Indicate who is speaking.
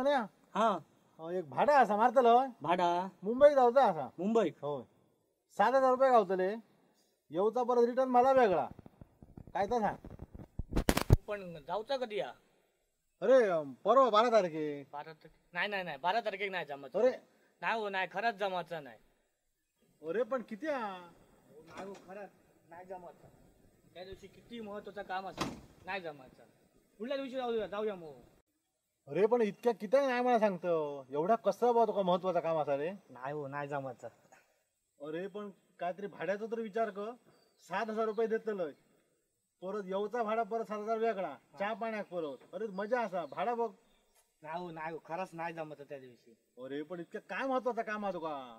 Speaker 1: म्हणे.
Speaker 2: हा
Speaker 1: एक भाडा असा मारतलो.
Speaker 2: भाडा
Speaker 1: मुंबईक जावचा असा.
Speaker 2: मुंबईक?
Speaker 1: होय, 7,000 रुपये गावतले. येवचा परत रिटर्न मला वेगळा. काय तर सांग.
Speaker 2: पण जाऊचा कधी या?
Speaker 1: अरे परवा 12 तारखे.
Speaker 2: 12 तारखे? नाही नाही नाही, 12 तारखेक नाही जमायचं.
Speaker 1: अरे
Speaker 2: नाही हो, नाही, खरंच जमायचं नाही.
Speaker 1: अरे पण किती हा?
Speaker 2: नाही हो, खरंच नाही जमायचं. त्या दिवशी किती महत्वाचं काम असेल, नाही जमायचं. पुढल्या दिवशी जाऊया, जाऊया मग.
Speaker 1: अरे पण इतक्या किती नाही मला सांगतो, एवढा कसं बा तुका महत्वाचं काम असा रे?
Speaker 2: नाही हो, नाही जमायचं.
Speaker 1: अरे पण काहीतरी भाड्याचा तर विचार कर. 7,000 रुपये देतलं, परत येऊचा भाडा परत 7,000 वेगळा, चहा पाण्याक परत. अरे मजा असा भाडा बघ.
Speaker 2: नाही हो, नाही हो, खरंच नाही जमत त्या दिवशी.
Speaker 1: अरे पण इतकं काय महत्वाचं काम आहे तुका?